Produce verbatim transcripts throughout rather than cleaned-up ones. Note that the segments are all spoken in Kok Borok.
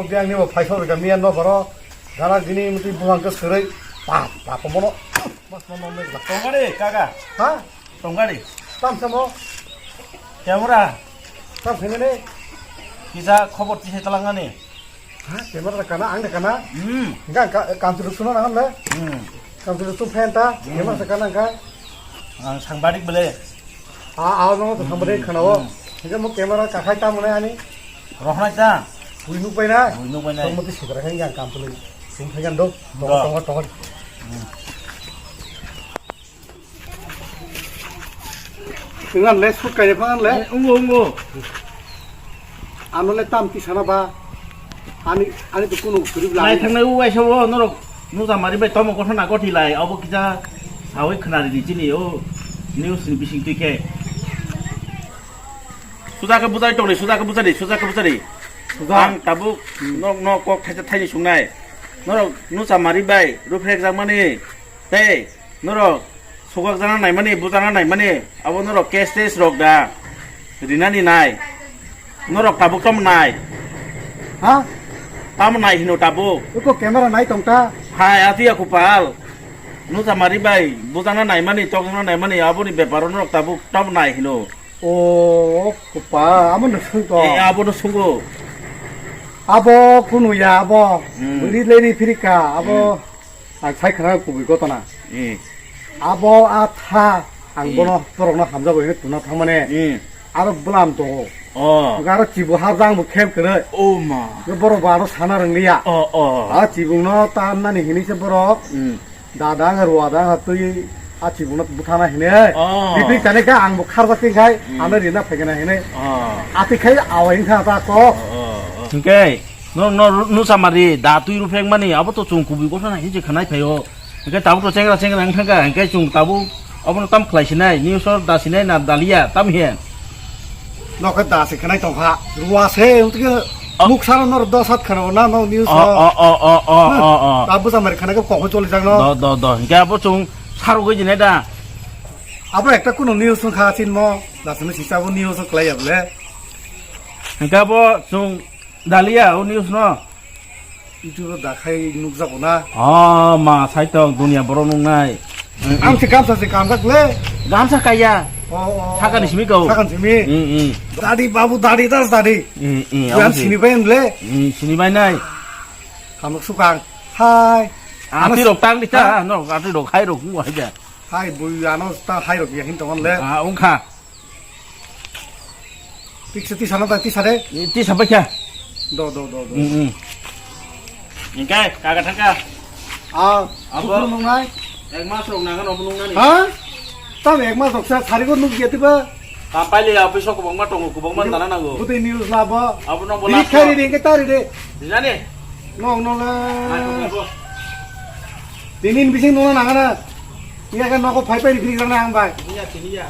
Yang ni bo phai sok jam ni yan no baro. Gara gini muti buhang ke serai. Pa, pa, pa, mono. Mas, mono, mono. Tonggari, kaga. Ha? Tonggari. Tam samo. Camera. Tam sini ni. Kisa khobor tise talangani. Ha, camera da kana, ang da kana. Hmm. Enggak, ka-, kanti lu suna nangan le. Hmm. Kanti lu sun phenta, Hmm. camera da kana ka. Ang sangbadik bele. Ah, ah, no, to sangbadik Hmm, kana o. hmm. Enggak mo camera ka khai ta mone ani. Rohnai ta. Bui nuk pai na. Bui nuk pai na. Tong mo ti sikra khai yang kanti lu sun khai kan do. Tong, Do. tong, tong. Hmm. Ngan le sut kaina pha ngan le. Eh, ungo, ungo. Ano le tam ti sana ba. Ani, ani to kuno gurib la. Nai thangnai u waisa o norok nuja mari bai tomo gotho na gothi lai. Obo kisa sawi khnari di chini o news ni bising twi khe. Suda khe bujai tongni, suda khe bujai di, suda khe bujai di. Suda. Ang tabuk nok nok kok thaisa thaini sungnai. Norok nuja mari bai ruphek jakmani. Tei norok sokak jana naimani, bujana naimani, abo norok case tes rok da rinani nai. Norok tabuk tamo nai. Ha? Tamo nai hino tabuk. Iko camera nai tongta. Hai, atiya kupal. Nuja mari bai, bujana naimani, tokjana naimani, aboni beparo norok tabuk tamo nai hino. O, kupa, amo no sung to. Eh, abo no sungo. Abo kunu ya, abo. Hmm. Buri leni phirika, abo. Hmm. Ang sai khana kubui gotona. Eh. Abo a tha, ang Eh. bono borokno hamjago hino tuna thangmane. Eh. Aro bwlam tongo. Oh. Aro chibu harjang bo khem kwrwi. Oh ma. Borok bo aro sana rwngliya. Oh, oh. A chibungno ta nani hini se borok. Hmm. Dada ang ruwa da ha twi a chibungno buthana hine. Oh. Bipri tane kha ang bo kharba tin khai Hmm. ano rina phaikena hine. Oh. Ati khai awai wngkha ta ko. Oh, oh, oh. Hingke no, no, nusa mari da twi ruphek mani abo to chung kubui gotha na hinje khanai phaio. Hingke tabuk to chengra chengra wngkha hingke chung tabuk obono tam khlai sinai news or da sinai na dalia tam he. Nokhe da se khanai tongkha. Ruwa se, wngtike Oh. muk sano nor dos hat khana na no news Oh, no. Oh, oh, oh, oh, Hmm. oh, oh. Ta busa mari khana ke kokho choli jang no. Do, do, do. Hingke abo chung sarugwi jinai da. Abo ekta kuno news wngkha chin mo. Da se sisa bo news khlai ya bole. Hingke abo chung dalia o news no. YouTube da khai nukjago na. Oh, ma, saitok, dunia borok nuknai. Mm, mm. Ang se gamsa se kanjak le. Gamsa kaya. Oh, oh, oh. Sakani simi kau. Sakani simi. Mm, mm. Dadi babu, dadi das dadi. Mm, mm, Yang abo si. Sini bai le. Mm, sini bai nai. Hamuk sukang. Hai. Ati Ano rok tang di ta, Ha? No, ati rok, hai rok, mu hai ja. Hai, bui ano ta hai rok ya hin tongon le. Ah, ungkha. Tiksa, tisa na ta, tisa de. Eh, tisa baikha. Do, do, do, do. Mm, mm. Engkai, kaga thangka. Ah, Abo. Sukru nungnai. Ek mas rok naga no nungnani. Ha? Tam ek mas rok sa, sari ko nuk jati ba. Kapai le, office ko bangma tongo, ko bangma tana nango. Budi news la ba. Abo no bola. Ini khari de, engkai tari de. Jani? No, no la. Nai ko bo. Tinin bising nuna nangana. Iya kan noko phai phai rikri rana ang bai. Iya, sini ya.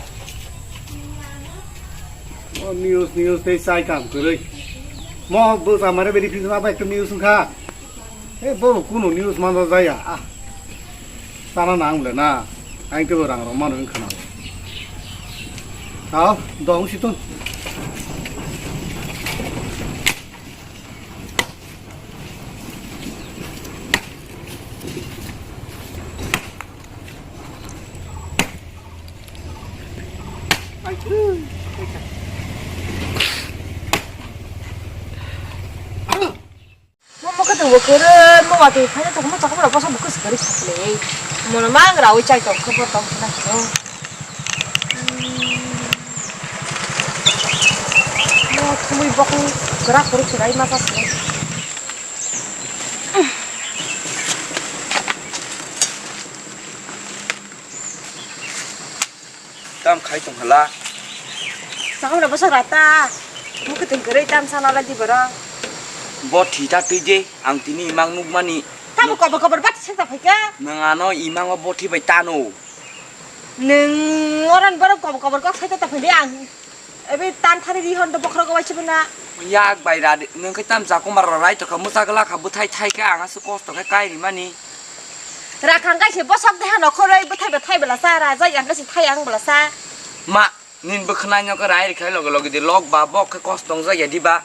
Oh, news, news tei chai kam kwrwi. Mo bwsa mare beri phisa bai ekta news wngkha. Eh, bo kuno news manjak jaya. Ah. Sana nang le na. Ang tebo rang rong mano wngkha na. Tao, dong si tun. Mo mo khe tongbo kwrwi, mo watwi phaina tongma chakma rok bwsa bwkha swkari saklai. Mono mang rawi chai tong khe bo tong khna khe. Mo thumui bokong kwrak kwrwi swrai ma chakma. Tam khai tong hala. Sakhamra bwswk rata. Mukhutung kwrwi tam sana lai di borok. Bo thwi ta twi de, ang tini imang nukmani. Tamo kobor kobor bati sekta phaikha. Nwng ano imango bo thwi bai tano. Nwng oran borok kobor kobor kok saita ta phai de ang. Ebe tan thari ri hon do bokhorok waisa bwna. Yak bai ra de, nwng khe tam jakumar rai tokha, mwchak la kha, bwthai thai khe ang aswk kosto khe kai rimani. Rakhang kaisa bosok deha nokhoroi bwthai bwthai bwlasa, rajak yang kaisa thai ang bwlasa. Ma, nin bwkhwnai no khe rai rikha loge loge de lok ba bok khe kosto wngjak ya diba?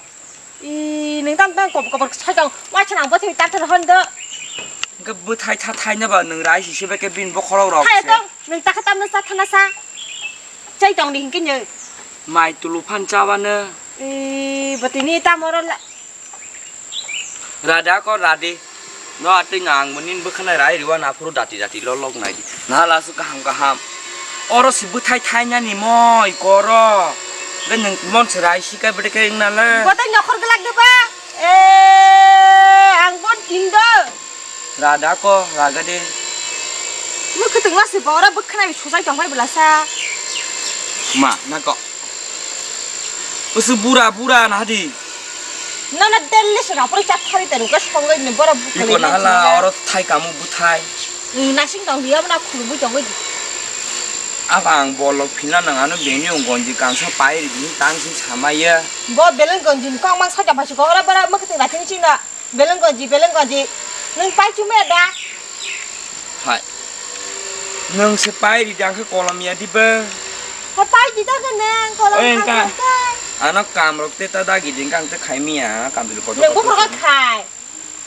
I, nwng tam tam kobor kobor sai tong. Waisa nang bwthai tar tar hon do. Hwnkhe bwthai tha thai no ba nwng rai si sebe khe bini bokhorok rok. Hai se. Tong, nwng ta kha tam no sa thana sa. Chai tong di hinkhe nyo. Mai tulu phan chabano. I, bwtwi ni tamo ro la. Rada ko radi. No atwi no ang bo nini bwkhwnai rai riwa naphuru dati dati lolok nai di. Na lasu kaham kaham. Oro si bwthai thainani moi koro. Be nwng mon se rai si kai bwdhe kai wngna le. Bo tai nokhor glak de ba. E, ang bon tindo. Rada ko raga de. Mo khwtwng ma se bo oro bwkhwnai sujai tong bai bwlasa. Ma, na ko. Usu bura bura na di. Nono daily se rapor chat khari te rukha songoi ni bora bukha. Iko na hala oro thai kamu buthai. Nasing tong liya na khulu bui tongoi. Aba ang bolok phina nang ano beni gonji kansa pai ri bini tang sing samaya. Bo beleng gonji ni kong mang saja basi ko ora bora mak te rating sing na. Beleng gonji, beleng gonji. Nwng pai chume da? Hai. Nwng se pai ri dang khe kolom ya di ba? Hai pai di da khe nwng kolom. Oi, kha engka. Ano kam rok te ta dagi ding kang te khai miya, kam bil kotor. Nwng buphang kotor khai.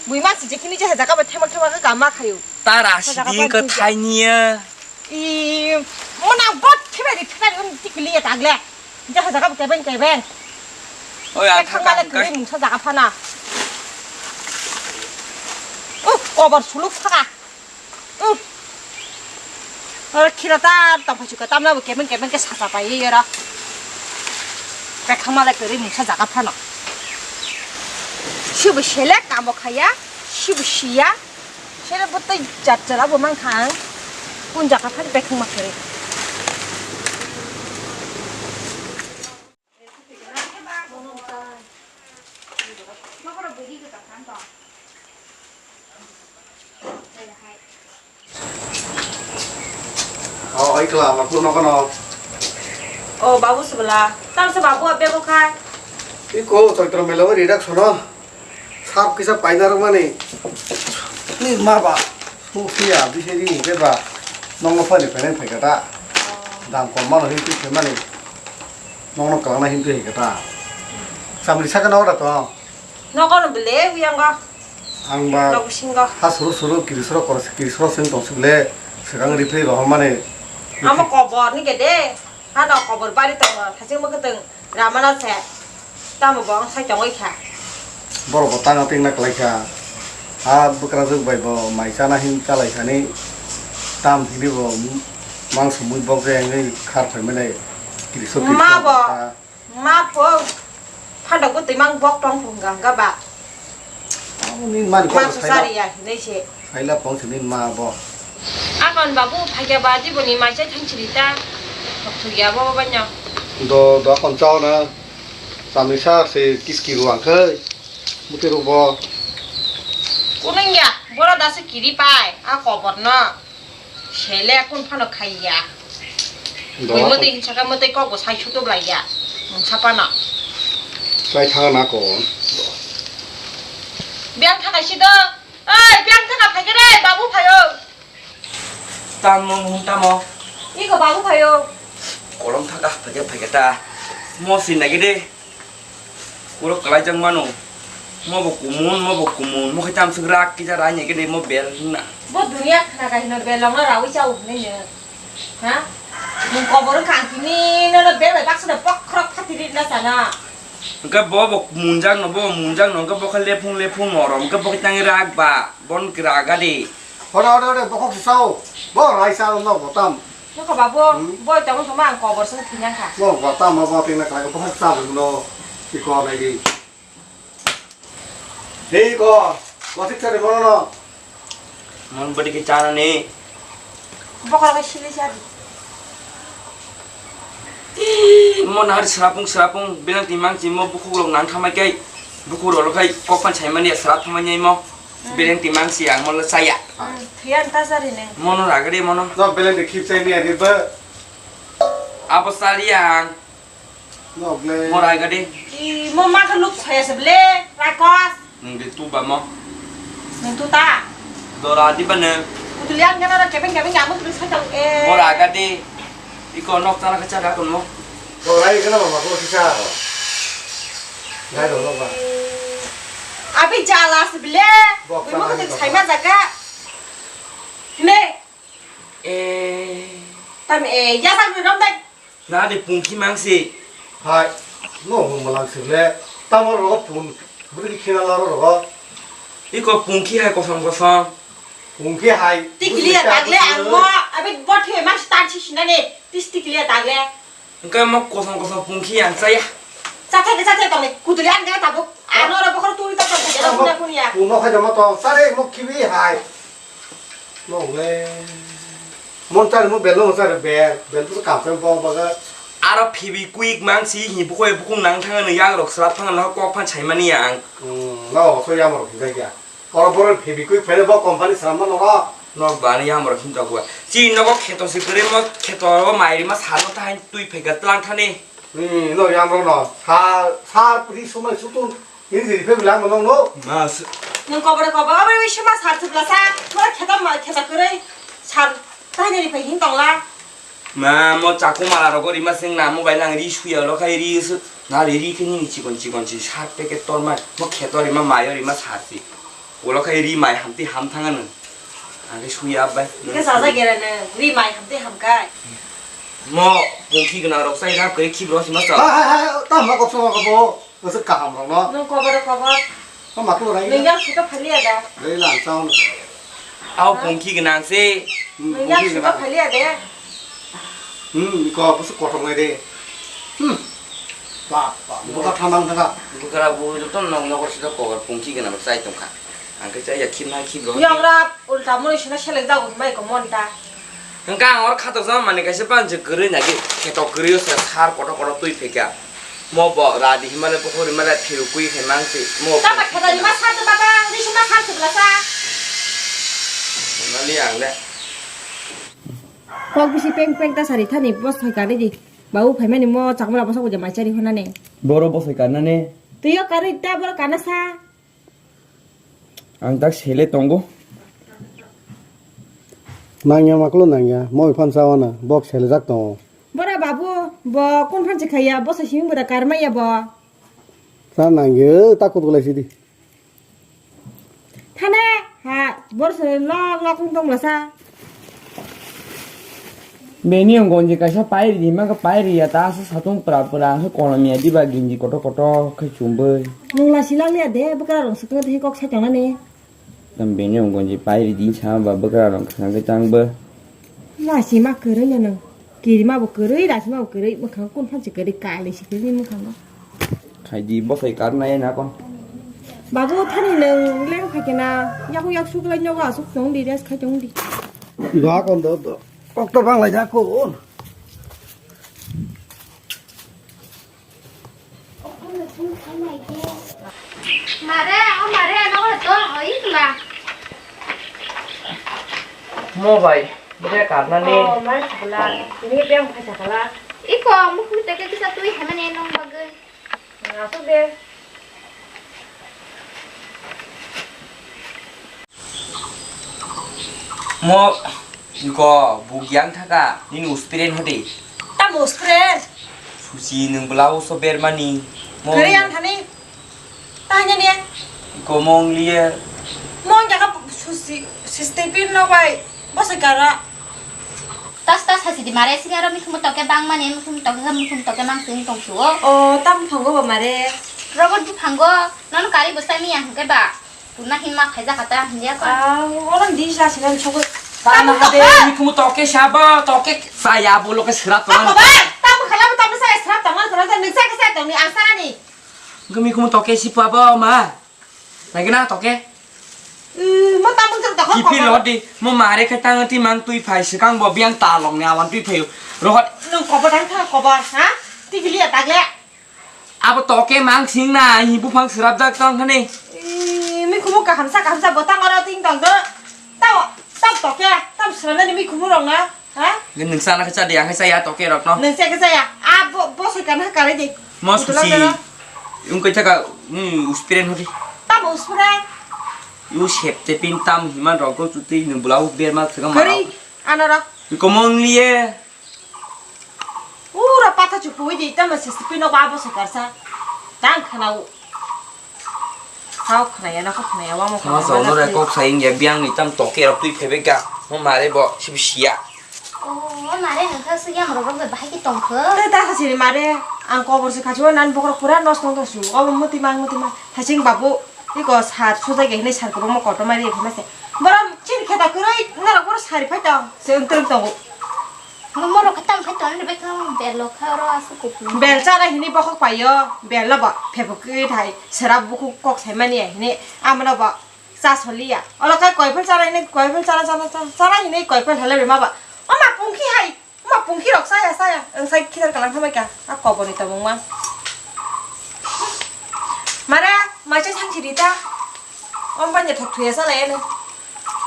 Bui ma si je kini je haja ka ba thema thema ka ma khayu. Tara si ding ka thai niya. I, mona bot khibai di, khibai di, um, tikli ya tagle. Jaha jaga kebeng kebeng. Oi, ang thang thang male kang kuri mungsa jaga phana. Uh, kobor suluk saka. Uh. Ora khira ta tong phai suka tamna bo kebeng kebeng ke sasa pai ye ora. Pekhang male kuri mungsa jaga phana. Sibu selek kamo khaya, sibu siya. Sele bo tei jat jala bo mang kha ang. Kun jaga phari bekhung ma khe. O, oi kla, ma kun no kono. O, babu subla. Tam se babu abe ko khai. Iko, toitro melo ri rak sono. Sap kisa paina rwmani. Ni ma ba, su phiya, bisi ri hwnkhe ba, nokno phani phainai phaikha ta. Dam kom mano himtwi phaimani. Nokno kwlangna himtwi hwnkhe ta. Samri saka nogo da to. Nogo no bele, uyango. Ang ba, nogo singo. Ha suru suru, kiri suru kor, kiri suru sing tong sibele, swkang ripri rohormani. Amo kobor ni gede. Hano kobor bari tongo, thaching bo kwtwng ramano se, tamo bo wng sai tongwi kha. Borok bo tangna tingna kwlai kha. Ha bwkrajwk bai bo mai chana hin chalai kha ni, tam hini bo mangso mui bok jai wngwi khar phai mani kiriso kiriso Ma bo, wngkha. Ma pho, phandok bo twimang bok tong phunga hwnkha ba. Nini mani kok Mangso saila, sari ya hinwi se. Saila pong sini ma bo. Akon babu phaikya ba diboni mai chai thang chiri ta. Thok thok ya bo banya. Do, do akon chao na. Samni sa se kiski ruang khai. Muti rubo. Kunung ya, bora da se kiri pai, a kobor no. Sele kun phano khaiya. Dwa. Bui mwtwi hinsa khe mwtwi kok bo sai sutup laiya. Mungsa phano. Sai thang na ko. Biang thaka si do. Oi, biang thaka phai khe re, babu phaio. Tamo, mung tamo. Iko babu phaio. Kolom thaka phai khe phai khe ta. Mo si nai khe de. Puro kwlaijak mano. Mo bo kumun, mo bo kumun. Mo khe tamswk rak kisa rai ni khe de mo bel hwnna. Bo duniya khna ka hino bel no rawi chau hwnwi no. Ha? Nwng kobor wngkha ang tini nono bel bai baksa no bokhorok phatiri na sana. Hwnkhe bo bo munjak no, bo munjak no, hwnkhe bo khe lephung lephung norom, hwnkhe bo khe tangwi rak ba, bon khe rak gadi. Hore, hore, hore, bokhok se sao. Bo raisa no nok botam. Nokha babu, hmm? Boi tongmo tongma ang kobor song thina kha. Nok botam, nok botam na kha, bokhok sa no. Iko nai di. Hei ko, wasik sari mono no. Mon bodi ke chana ni. Bokhok ke sili sari. Ih, mo nahar srapung srapung, bilang timang chimo bukhuk rok nang thamai kai. Bukhuk rok kai, kokpan chaimani srap thamai nyai mo. Beleng timang si ang molo saya. Thian ta sari ne. Mono ragade mono. No beleng de khip sai ni ani ba. Abo sari ang. No ble. Mo ragade. I mo ma ka lup saya se ble. Rakos. Nung de tu ba mo. Nung tu ta. Dora di ba ne. Utulian kana ra kebeng kebeng amu tu sa tau e. Mo ragade. Iko nok tana kacha da kon mo. Dora i kana ma ko sisa. Ngai do ba. Abi jala se bile. Bok Bui mo sana khate ni sai bok. Ma jaga. Me. Eh. Tam e ya sa rom dai. Na de pungki mangsi. Hai. No mo malang se bile. Tamo ro pun. Buri khina la ro ro. Iko pungki hai kosong kosong. Pungki hai. Tikli ya tagle ang mo. Abi bot he mas tan si sinane. Tis tikli ya tagle. Engka mo kosong kosong pungki ang saya. Chathai ke chathai tong ni. Kutuli ang ga tabuk. Ano ro bokhor turi ta tong ke Ano mo na punya. Puno khai jama tong. Sare mo kibi hai. Mo le. Mon tar mo belo mo sare bel. Bel tu kam sem bong baga. Aro Fevikwik mangsi hi bukoi bukung nang thang ni yang rok srap thang na kok phan sai mani ang. Hmm, no so ya mo rok hinga ya. Oro borok Fevikwik phai bo company swnam mano ba. Nok bani yang borok hinta gua. Chi nogo kheto si kwrwi mo kheto ro mai rima sano ta hain twi phai ga tlang thani. Hmm, no yang borok no. Sa, sa pudi sumai sutun. Ini jadi phai bilang mano no. Mas. Nung kobor kobor wi suma sar chukla sa. Mo kheto ma kheto kwrwi sar ta hain ri phai hin tongla. Ma, mo chaku mala rogo rima sing na mo bai lang ri suya lo khai ri su. Na ri ri khe ni chikon chikon chi sar packet tor mai. Mo kheto rima mayo rima sar si. Ulo khai ri mai hamti ham thanga nung. Ang khe suya bai. Ke saja gere ne ri mai hamti ham kai. Mo pungki gna rok sai na kre khibro si ma sa. Hai, hai, hai, tam ma kok sama kok bo. Bwswk kaham rok no. Nung kobor kobor. Tamo khe rai. Nung yang suka phaliya da. Rai lang chao no. Au pungki gwnang se. Hmm, nung yang suka phaliya de. Hmm, ko bwswk kotor nai de. Hmm. Bap, bap, buka thamang thaka. Bukara bu joto nong nogo sida kobor pungki gwnang sai tongkha. Ang khe chaya khibna khibro. Yang rap ulta muni sina selek jago mai ko monta. Hwnkhe ang oro khatok jama manwi kaisa banchi kwrwi nagi kheto kwrwi o se sar kotor kotor twi phaikha. Mo bo radi himale bukhuri male phirukui khe mangsi mo. Tama kheto ni ma sar tama ba, ni sima sar tibla sa. Mali ang le. Kok bisi peng peng ta sari thani bos thai kari di. Babu phaimani mo chakmala bosok bo je mai chari honani. Boro bosai karnani. Tuyo kari ta boro karna sa. Ang tak sele tongo. Nangya maklo nangya, moi phan sawana, bok selejak tongo. Bora babu, bo kun phan se khaya, bo sa simi bora karmaya bo. Sa nangya, ta kut gulai sidi. Thane, ha, bor se lo, lo kung tong lasa. Beni ang gonji kaisa pairi di, maka pairi ya, ta asa satung pra pra, ang kono miya di ba ginji koto koto, khai chumbai. Nung la silang ya de, bekara rong setung de kok sai tong nani. Tam bini ungkon je pairi din sama ba bwkra rok khna khe tang bo. Lachima kwrwi no nung. Kirima bo kwrwi, lachima bo kwrwi, mwkhang kun phan se kwrwi, kali se kwrwi mwkhang no. Khai di bosai karna ya na kon. Babu thani nung leng phai kena, yakung yak suk lai nogo asuk tong di, rest khai tong di. Ba kon do do. Kok to bang lai ja kon. Mare, o mare, ano ko to, o ikla. Mo bai, bede karna ni. O, mai sabla, ini beng phai sakala. Iko, mukhu teke kisa tui hemani nong bagwi. Asuk de. Mo, iko, bu giang thaka, nini uspren hodi. Tam uspren? Susi nung bela uso bermani. Mo. Kere yang thani. Tanya ni. Iko mong liye. Mong jaga susi, sistepin no bai. Bosai kara. Tas tas hasi di mare sini aro mikhumu toke bang mani, mikhumu toke, mikhumu toke mang sing tong suo. O, tam phango bo mare. Robot bu phango, nono kari bosai mi yang ke ba. Puna himma khaijak kata hindia ko. Ah, orang di sa sinan chokot. Tamo kade, mikhumu toke sabo, toke saya bolo ke serat. Tamo ba, tamo khala tamo saya serat, tamo serat, nek saya saya tong ni asani. Mikhumu toke si pabo ma. Lagi na toke. Eh, mo tamo jang tokho. Kipi lo di, mo mare ke tang ti mang tui phai sekang bo biang talong ni awan tui phai. Rohot. Nung kobo dang tha kobo, ha? Tigili ya tagle. Abo toke mang sing na, hi buphang serap jak tong khane. Ih, mikhumu kaham sa, kaham sa, botang oro ting tong do. Tao, tao toke, tao serap ni mikhumu rong na, ha? Nung sana khe cha di, ang khe cha ya toke rok no. Nung cha khe cha ya. A bo, bo se kana kare di. Mo susi. Ung khe cha ka, hmm, uspren hori. Tamo uspren? Yu sep te pin tam himan rok go chuti nung bula u ber ma thega ma. Kari, ano rok. Komong liye. Ura patha chu pui di tamo se sipi no ba bo se karsa. Tang khana u. Kok khnaya na, kok khnaya, wamo Tamo khnaya, chwng wamo no re khnaya. Kok saying ya, biang ni tam toke rok twi phebe ka. Mo mare bo sibi siya. Oh, mare hwnkha se yang rok rok bahai ki tongkho. Te ta khasi ni mare, ang kobor se khachi o nan bokrok pura nos tong tong su. Obo muti mang, muti mang. Hasing babu, iko sar sujai ge hinai sar kubangma kotor mari ye khna se. Borom chini kheta kwrwi, norok boro sari phai tong. Se wng twrwng tongo. Mo-, morok khe tamo khai tonani bai khe bel rok khe oro aswk kupulung. Bel chana hini bokhok paio, bel no ba phepok khe thai, sera bukhuk kok sai mani ya hini, amano ba cha soliya. Olo khai koiphel chana hini, koiphel chana, chana, chana, chana hini koiphel halai rima ba. O ma pungkhi hai, o ma pungkhi rok chaya, chaya, ang sai khitar kalang thamai kha, a kobor ni tongmung ma. Mare, mai chai thang siri ta. Om banya thok thuya salai ano.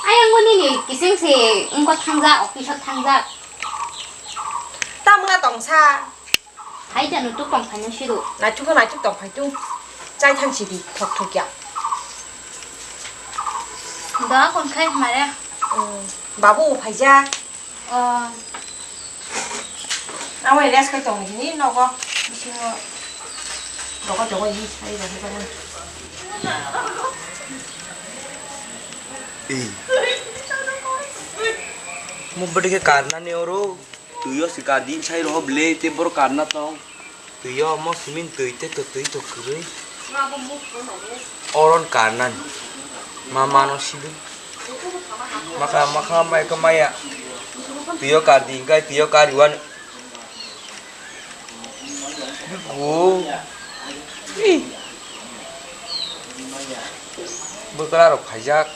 Ayang mo nini kising se wngkok thangjak, office o thangjak. Tamuna tongsa. Hai janu tuk tong phaino sido. Naituk khe naituk tong phai tu. Chai thang sidi thok thok ya. Da kon khai mare. Hmm. Babu phaija. Oh. Amo rest kai tong hini nogo bisingo dogo dogo hini sai rok hini. Ei. Mo bwdike karnani oro. Twi o se kar din sai rok ble te boro karna tong. Twi o mo simin twi te to twi to kwrwi. Oron karnani. Ma mano sidu. Maka maka mai ka maya. Twi o kar din kai twi o kar iwan. Go. Bwkra rok khaijak.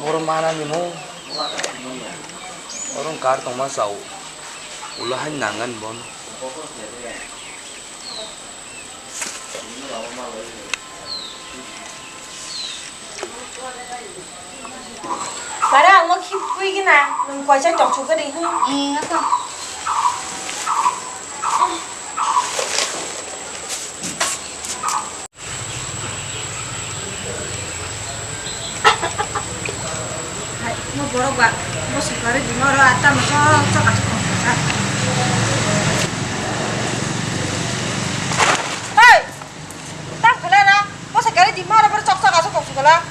Boro manani mo. Oro kar tongma chao. Ulo hai nangan bon. Bara ang no khibwi gina, nwng koicha tongthok gari hwn. Ee, ako. Hai, mo borok ba, mo sukari di mo ro, ata mo chok chok asuk tongthok sa. Hei! Tang khala na, bwsai kari di maro boro chok chok asuk tong sukala.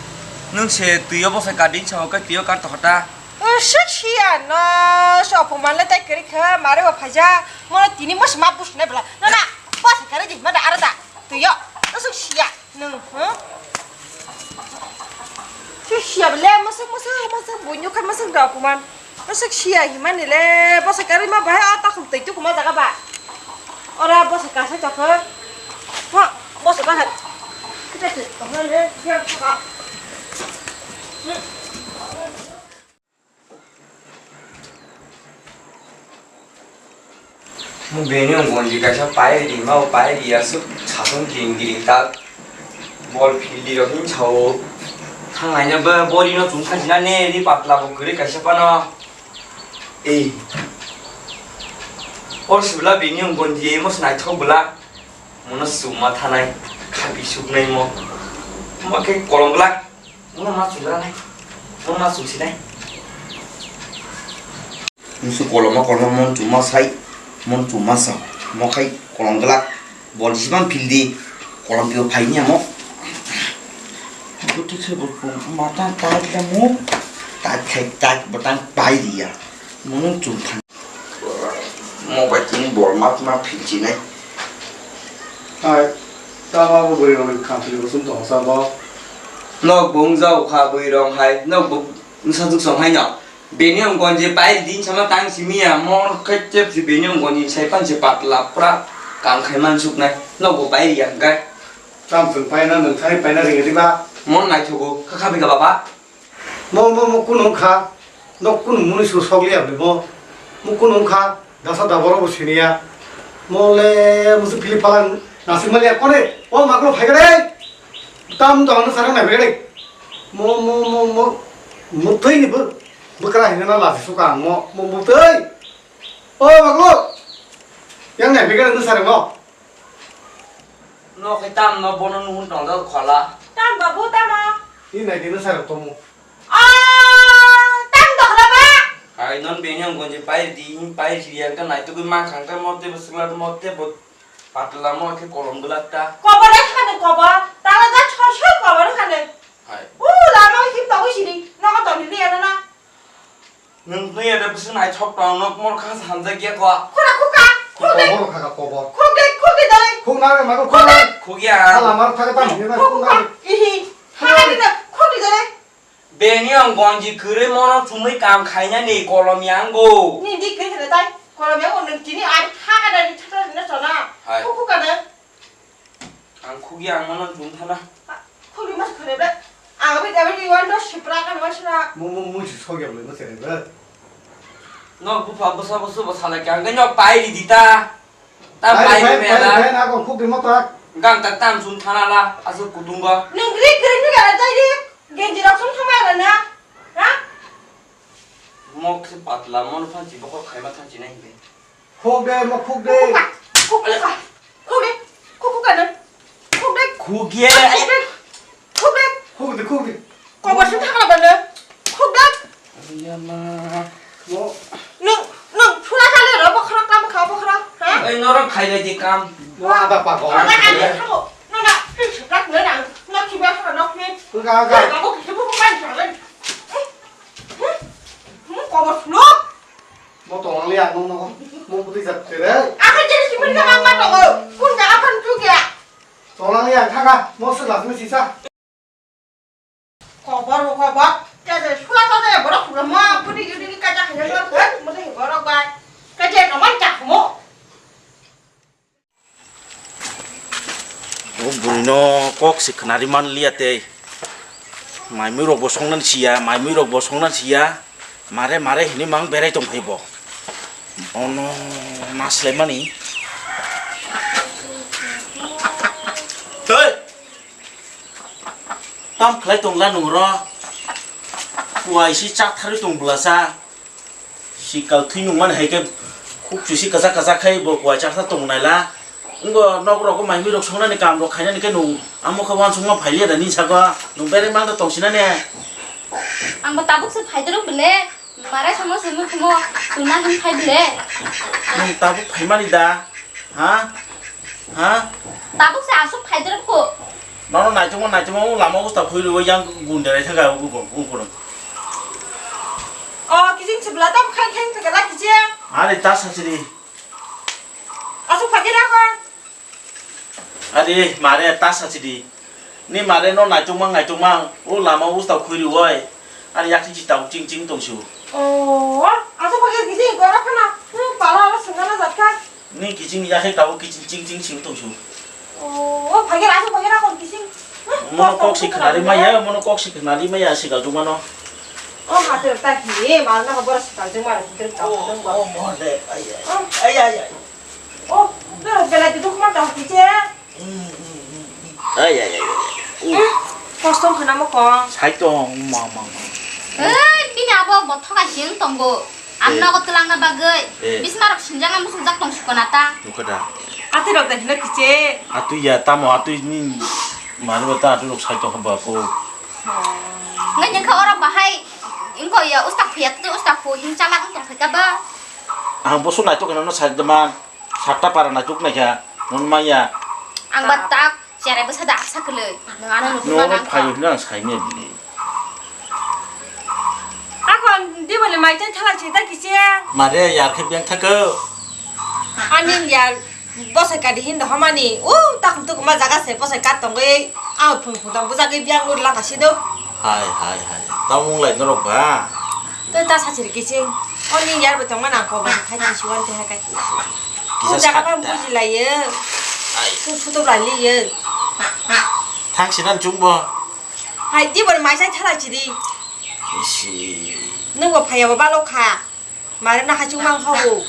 Nwng se twi o bwsai kar di sa o kai twi o kar to hota. O sik sia no, so opoman le tai kari kha, mare bo phaija, mo tini mo sma bus ne bla. Na na, bwsai kari di ma da ara da. Twi o, no sik sia, nwng, huh? Sik sia bele, mo sik mo sik mo sik buinyo kha mo sik da opoman. Bwswk siya himani le, bwswk karwi ma bahai a takhuk twi tukuma jaga ba. Ora bwswk kasa tokho. Ho, bwswk bahai. Kita se, tokho le, biar tokho. Mo bini gonji kaisa pai di, ma pai di aswk sasong giring giring tak. Bol phildi rok hin sao. Thangnai no ba bori no chum kha jina ne ri patla bo kwrwi kaisa pano. Ei. Or sibla bini gonji mo snaithok bwla. Mono chuma thanai, khapi suknai mo. Mo khe kolom glak. Mono ma chumra nai. Mono ma chumsi nai. Musu koloma koloma mon chuma sai. Mon chuma sa. Mo khai kolom glak. Bol jisman phildi. Kolom pio phai ni amo. Buti khe bo mata ta mo. Ta khai ta botang pai dia. Mono chum than. Mo bai tini bol mat ma philchinai. Hai, tamo bo bwrwi rokni khamsini kusum tongsa bo. Nok bo wngjao kha bwrwi rok hai, nok bo wngsa juk song hai no. Bini wng gonji pai din sama tang simi ya, mo khe chep si bini wng gonji sai pan si patla pura kam khai man suknai. Nok bo pai ya hwnkhe. Tam chwng paina nwng thani paina ring riba. Mon naithogo, kha khabi ka baba. Mo, mo, mo kunu wngkha, nok kunu mwnwi su sokliya bwlwi mo. Mo kunu wngkha, dasa daboro bo siniya. Mo le musu philip phala nasing maliya kone, o magro phai gare. Tam to ano sarang na begare. Mo, mo, mo, mo, mutwi ni bu, bukra hinana la suka mo, mo mutwi. O magro, yang na begare no sarang mo. No khe tam no bono nuhun tong jak khola. Tam babu tamo? Ni nai dino sar tomo. Ah, tam dokhla ba? Hai non beni ang gonje pair di, pair di ang ka nai tugui mang khang ta mote bo sugla mote bo patla mo khe kolom gula ta. Kobo dai khani kobo, tala ja chosho Baba no khane. Hai. U lama him togwi sini. Nogo tongni ni ano na. Nwng twi ada bwswk naithok tong, nok mor kha hamjak ya kho. Khura khuka. Khuk de. Kobor kha kobor. Khuk de, khuk de dale. Khuk na ma khuk na. Khuk ya. Hala mar thaka tam ni na khuk na. Ihi. Khuk de, khuk de dale. Beni ang gonji kwrwi mono chumui kam khainani kolom yango. Ni dik khe khe tai. Kolom yango nwng tini ar kha ka dai thata na chona. Hai. Khuk khuka de. Ang khugya ang mano jum thana. Khugya mas khare bre. Ang bi dabi di wan do sipra kan mas na. Mo mo mo si sogya mo mo sere bre. No bupha bwsa bwsa bo sala kya ang no pai di ta. Ta pai pai me pai da. Pai na ko khugya mo ta. Gang ta tam jum thana la asu kutung go. Nung gri gri ni gara tai di. Genji rok sum thama la na. Ha? Mo khe patla mo no phan chi bokol khaima than chi nai be. Khuk de, mo khuk de. Khuk de, khuk de, khuk de. Khuk ye. Khuk de. Khuk de, khuk de. Kobor sung thangla bano. Khuk de. Yama. Mo. Nung, nung, phula kali ro, bokhorok, kam kha, bokhorok, ha? Ei, norok khailai di kam. Mo ada pa ko. Ada kali, kamo. No, no, pin chuprak, no, no. No, kiba, no, no, ni. Ga, ga. Ga, bo, kiba, bo, ban, ban. Hmm, kobor sulo. Mo tonglang liya, mo, mo, mo putih jat tere. Apa jadi si mereka mama tongo? Kun jaga pan juga. Tonglang liya, kaka, mo sebelah sini sisa. Kobor, kobor. Jadi sulat aja ya, borok sulo mo, putih jadi kaca kaca kan, mo teh borok bai. Kaca kaman cak mo. O bwrwino kok se khwnari man liya tei. Mai mui rok bo songna siya, mai mui rok bo songna siya. Mare mare hinui mang berai tong phai bo. Ono naslai mani. Tei. Tam khlai tong la nung ro. Kuai si chak tharwi tong bwlasa. Sikal thwi nungmani hai khe khuk chusi kwchak kwchak khai bo kuai chaksa tong naila. Wngbo nok rok mai mui rok songnani kam rok khainani khe nung amo khe uansukma phailiya da nini saka nung bereng mangta tong sinani. Ang bo tabuk se phaidoro bwle, mare somo se mukhumo tuna hin phai bwle. Nung tabuk phaimani da? Ha? Ha? Tabuk se asuk phaidoro ko. Nono naitukma naitukma o lama usta khuirwi yang gun derai thangka o gun gun gun. O kijing chibla tam khai khai thangka la kijing. Ani ta sachiri. Asuk phagi ra ko. Ani mare ta sachiri. Ni mare no naitukma naitukma o lama usta khuirwi. Ani yakti ji tabuk ching ching tongsu. O asuk phagi kijing gora khana. Hmm, pala ala sungana jatka. Ni kiching ya khe tabuk kiching ching ching sing tong su. O, o, phai khe ra, phai khe ra, kon kiching. Mono kok si khnari maya, mono kok si khnari maya sikal juma no. O, ma te ta ki, ma na ko bor sikal juma ro, kir ka. O, o, mo de, ai, ai. O. Ai, ai, ai. O, pero bela ti duk ma ta kiche. Ai, ai, ai, ai. Uh. Kostom khna mo kong. Sai tong, ma, ma, ma. Eh, bini abo bo thokai sing tongo. Ang nogo twlangna bagwi. Eh. Bismarok sinjakna musuljak tong sukona ta. Nukha da. Atwi rok da hino kiche. Atwi ya, tamo atwi ni mani bo ta atwi rok sai tong ba ko. Ngai nyangkha oro bahai. Ingko ya ustak phuya, ustak phu him chalak tong kha ba. Ang bosu naitok no sai de man. Satta para na chuk naikha, non maya. Ang ba tak, cherai bwsa da asa kwlwi. Nwng ano nukung. Nwng ano phaio hwnwi ang saimaya bini. Akon dibali mai tei thala chita kiche. Mare yar khe beng thakw. Ani yar bosai kadi hin do hamani. U takum tukum ma jaga se bosai kat tongwi. Ang phung phung tong bujagwi biang ur langka sido. Hai, hai, hai. Tamo wng lai norok ba? Tei ta sachiri kiching. O ni yar bo tongma nang ko ba khai ti suan te hai kai. Kisa jaga ba sakta. Buji lai ye. Ai. Tu sutu lai li ye. Thang sinan chung bo. Hai di bor mai sai thala chiri. Isi. Nung bo phaya bo balo kha. Mare na hachung mang kha bo.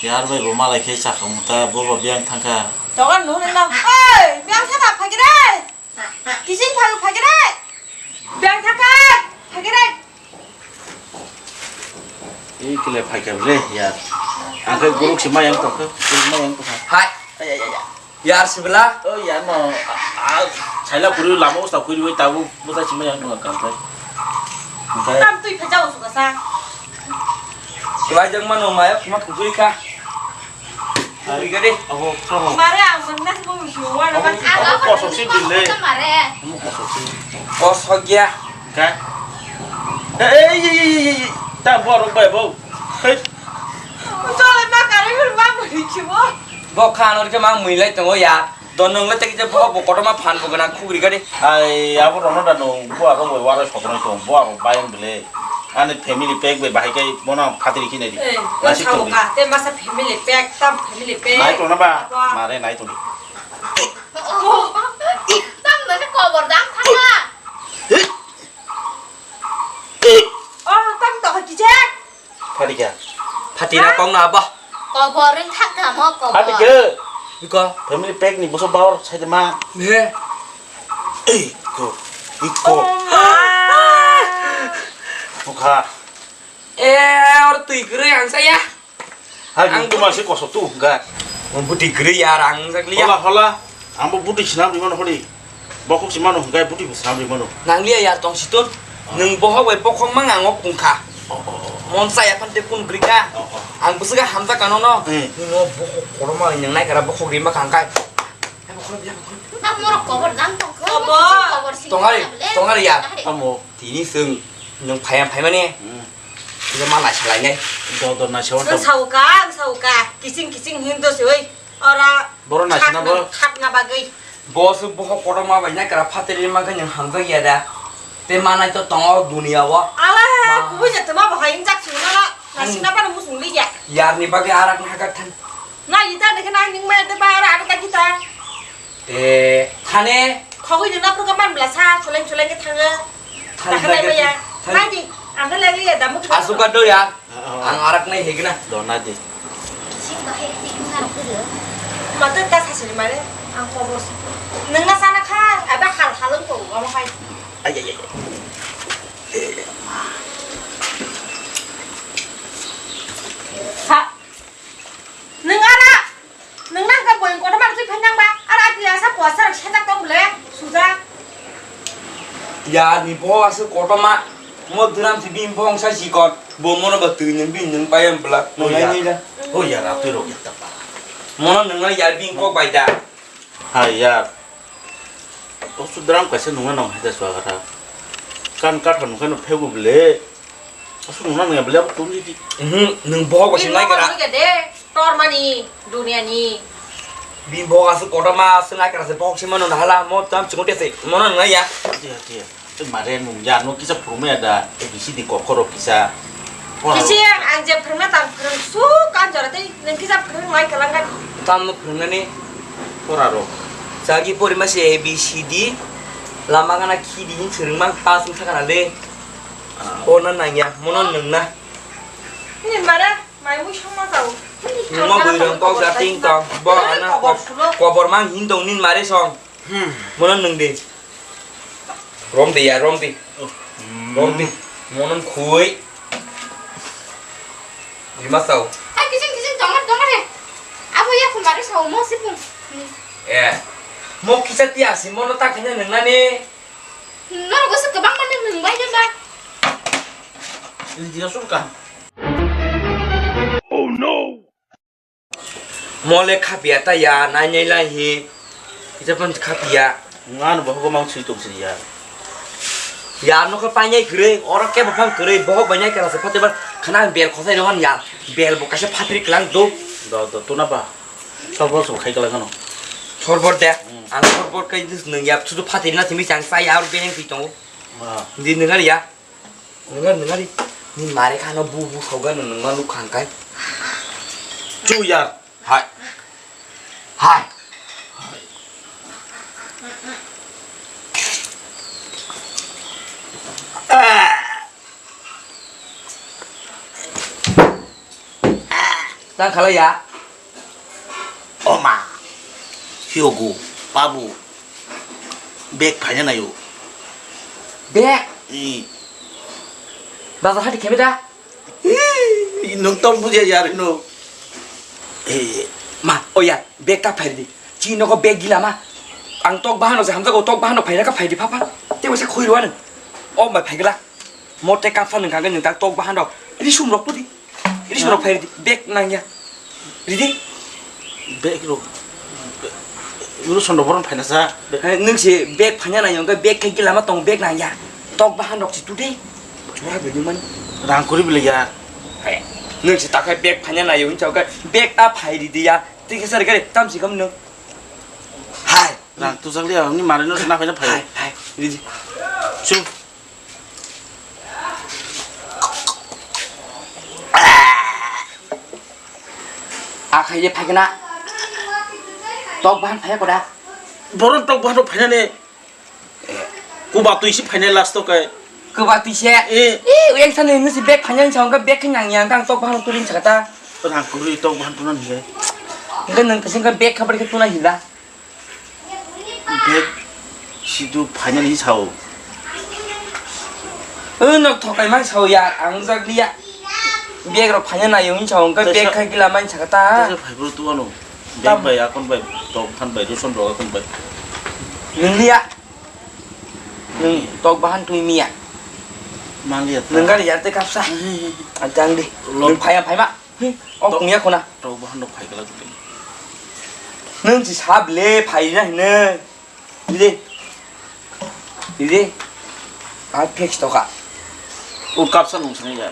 Yar bai bo malai khe chakha muta bo bo biang thang kha. Togan nu na. Oi, biang thang kha phagi re. Kising phai phagere. Beng thaka. Phagere. Ei kile phaikha ble yar. Ang khe guruk se mayang tongkha. Guruk mayang tongkha. Hai. Ay, ay, ay, ay. Yar sibla. Oh, yar no. Ah, saila kuri lama usta kuri wai tabu buta se mayang tongkha kang khai. Tam tui phaja usu kasa. Tuai jang mano maya kuma kukui kha. Kukui gade. Abo, abo. Mare ang Kosok si bile. Kosok ya. Ka. Ei ei ei ei. Ta borok bai bo. Hei. Chole ma kare ma mui chibo. Bo khan or ke ma mui lai tongo ya. Don nung le tei kisa bo bo kotorma phan bo gana khugri gari. Ai abo rono da nung bo abo bo waro sokno tong bo abo bayang bile. Ani family pack bai bahai kai bono phatri khinai di. Nasik tong di. Te masa family pack, tam family pack. Nai tong na ba? Mare nai tong di. Tam no kobor dam thanga. Oh, tam to kije. Phatika. Phatina kong na ba? Kobor ring thak kamo kobor. Phatika. Iko. Family pack ni boso bawar sai de ma. Ne. Ei, ko. Iko. Oh, ma. Mukha. Eh, or tui kere ang saya. Hai, ang tu masih kosong tu, enggak. Buti kere ya ang saya liya. Hola, hola. Ang bo buti sinam di mana hodi. Bokok si mano, hingkai buti bo swnam ri mano. Nang liya ya tong si tun. Nwng bohok bai bokhok mang ang o kung kha. Oh, oh, oh. Mon sa ya phan te kun gri kha. Oh, oh. Ang bwswk hamjak kha nono. Hmm. Nwng o bokhok kotorma nwng nai kara bokhok ri ma kha ang kai. Hai bokhok ri, bokhok ri. Ang morok kobor dang tong kha. Kobor. Kobor sing Tong ari, kha bole. Tong ari ya. Tong ari. Amo. Tini swng nwng phai ang phai mani. Hmm. Tini ma nai salai nai. Dor dor nai sa. Ang sauka, ang sauka. Kising kising hindo se oi. Ora Boro naisina khatna, bo? Khatna bagwi. Bo se bohok kotorma bai nai kara phatri ma khe nwng hamjak ya da. Te manai to tongo duniya o. Ala, ma. Kubui je tuma bo hai injak singna la. Nasina ba musung li ya. Yar ni bagwi arak na hagat than. Na ita de na ning ma de ba ara ara ta kita. Te thane. Khogwi de na program ban bla sa, soleng soleng ke thanga. Thane. Thane ba ya. Thane. Nai di, ang le le ya damu. Asuka do ya. Ang arak nai hegna. Dona di. Sing bahai di ngarok kudu. Mata ta sasiri mare, ang kobor si. Nang na sana kha, aba hal halung ko, amo hai. Ay, ay, ay. Sa. Nang ara. Nwng nang ka boyong kotor mar twi phan nang ba? Ara ati asa puasa rok sejak tong le, sujak. Ya ni bo asa kotor ma, mo dram si bini bo ongsa sikon, bo mono ba twi nwng bini nwng pai am bla, nwng nai nai da. Oh ya, ra twi rok ya ta pa. Mono nwng nai ya bini kok bai da. Hai ya. O sudram kaisa nungna nang hai da swaga ta. Kan ka tha nungkha no phegu bele. Asuk nungna nang ya bele abo tungdi di. Mhm, nung bohok bai sinai kara. Nungkha de, tor mani, dunia ni. Bini bohok asuk kotor ma sinai kara se bohok sima nung hala mo tam chungo te se. Mono nung ya. Ati ati. Te mare nung ya no kisa phurumya da A B C D kok koro kisa. Kisi ang je phurumna tang phurung su kan jora tei nung kisa phurung nai kalang kan. Tam no phurumna ni. Pora ro. Jagi pori ma se A B C D. Lama gana khidi hin swrwng mang pass wng thakana le. Porna nangya, mono nwngna. Ni mara, mai mui songma tao. Nwngma bwrwirok kok da ting tong. Bo ana kobor mang hin tong nin mare song. Hmm. Mono nwng di. Rom di ya, rom di. Oh. Hmm. Rom di. Mono khui. Lima sao. Hai, kising, kising, tongar, tongar, eh. Abo ya, kung baru sao, mo, sipung. Eh. Mo kisa tiya si, mono tak kanya nwngna ni. Norok bwswk kwbangma nw nwng bai nw ba? India sorkar. Oh no! Mole khapia ta ya, nai nai lai hi. Kita pun khapia. Ngan bo hobo mang sui tong sri ya. Ya no khe painai kwrwi, oro kebo phang kwrwi, bohok bai nai kela se phatri bar khana bel khosai no ya. Bel bo kaisa phatri klang do. Do, do, tuna ba. Sorbor se khai kala gano. Sorbor de. Hmm. Ang sorbor kai dis nung yap sudu phatri na simi chang sai ar beng pi tongo. Ah. Di nung ar ya. Nung ar, nung ar. Ni mare khano bu bu soga nung nung ma nuk khang kai. Chu yar. Hai. Hai. Ah. Tang khala ya. Oma. Hyogo, babu. Bag phaina nayo. Bag? I. Bazar hati khebe da? Ih, nung tong buja yar no. Eh, ma, oya, bag ta phai di. Chi nogo bag gila ma. Ang tok bahano se hamjago, tok bahano phaina ka phai di pha pha. Te wasa khui rwano. O ma phai gila. Mote kapsa nung kangke nung tak tok bahan rok. Risum rok pudi. Risum rok phai ridi. Bag nangya. Ridi. Bag rok. Uru sondo boron phaina sa. Hai, nwng se bag phaina nai, hwnkhe bag khai gila ma tong, bag nang ya. Tok bahan rok se tu de. Chua bini man. Rang kuri bile ya. Hai, nwng se takhai bag phaina nai, hwnkhe bag ta phai ri di ya. Tei khe sar gari tam si kam nwng. Hai. Rang tu jak liya, ni mare no se na phaina phai. Hai, hai, ri di. Chu. Akhai je phaikna. Tok bahan phaiya koda. Boron tok bahan phaina ne. Kuba tui si phaina last to kai. Kuba tui se. Eh. Eh, yang sana ini si bag phaina ni sangka bag kanyang yang kang tok bahan turin sakata. Rang kuri tok bahan tunan hiya. Enggak nang kesengka bag kabar ke tuna hila. Bag situ phainani sao. O nok thokai man sao ya, ang jak liya. Bag rok phaina nai wng sao, engka bag khai gila man saka ta. Tesa phai bro tu ano. Bag bai akon bai tok phan bai ruson rok akon bai. Nung liya. Nung tok bahan tui miya. Maliya ta. Nung gari yar te kapsa. Ajang di. Nung phaya phai ma. Hmm, oh, tok, kung ya kona. Tok bahan rok phai kala tuli. Nung si sab le phai na hine. Ide. Ide. A fix toka. O kapsa nung sini ya.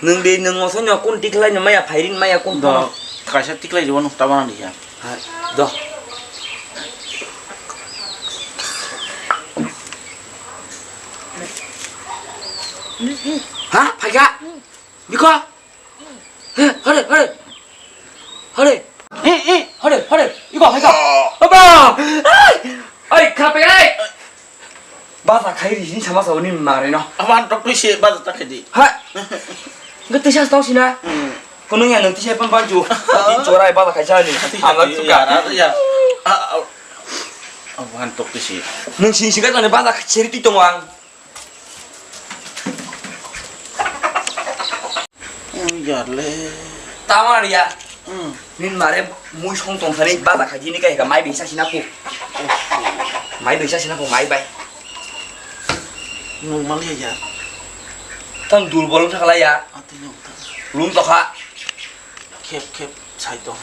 Nung de nung oso nyo kun tiklai no maya phairin maya kun. Do, kaisa tiklai jibo nung tabana ni ya. Ha, do. Ha, phaika. Biko. He, hore, hore. Hore. He, he, hore, hore. Iko, hore. Baba! Ai! Ai, khape, ai! Baza khai ri, hin sama sa uni mare no. Aban tok tui se baza ta khai di. Ha. Nge tisa tong sina. Hmm. Kono ya nang tisa pan ban ju. Di jorai baza khai sa ni. Ama suka. Ya, ya. Aban tok tui se. Nang sini sini ka tane baza khai seri ti tong ang. Yarle. Tamar ya. Hmm. Nin mare mui song tong thani baza khai jini kai ka mai bisa sina ku. Mai bisa sina ku mai bai. Normal ya ya. Tam durbol thakla ya. Ati nong ta. Lum tokha. Khep khep sai tong.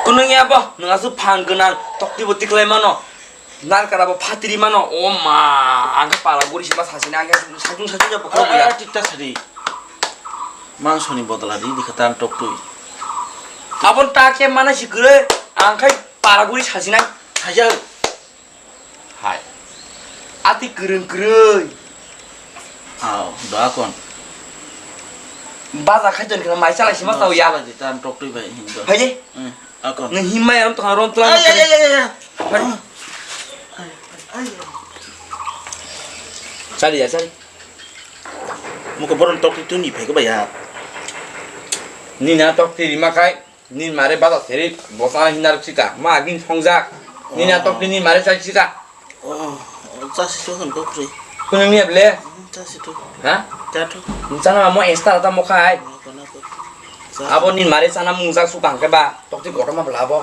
Kunung ya bo, nung asu phang gwnang, tokti bo tiklai mano. Narkara bo phatiri mano, o ma, ang khe pala guri sima sasina, ang khe sajung sajung ya bokol ya. Tikta sadi. Mangsoni bodola di, di khatan toktui. Abon ta khe mana si gure, ang khe pala guri sasina. Hajar. Hai. Ati kwrwng kwrwi. Aw, do akon. Baza khai ton khe mai chalai sima tau ya. Chalai di tan toktui bai hin do. Hai. Hmm, akon. Nang himma yarom tong rom tulang. Ay, ay, ay, ay, ay. Hai. Chali ya, chali. Muko boron toktui tuni phai ko ba ya. Nina toktui rima khai. Nini mare baza seri bosana hinar sika ma agin songjak. Nini atok nini mare chai sika. Oh, chasi to hwn kokri. Kunung ni able? Chasi to. Ha? Chato. Chana mo esta ta mo khai. Abo nini mare chana mungjak suka hangke ba tokti gotoma bla bo.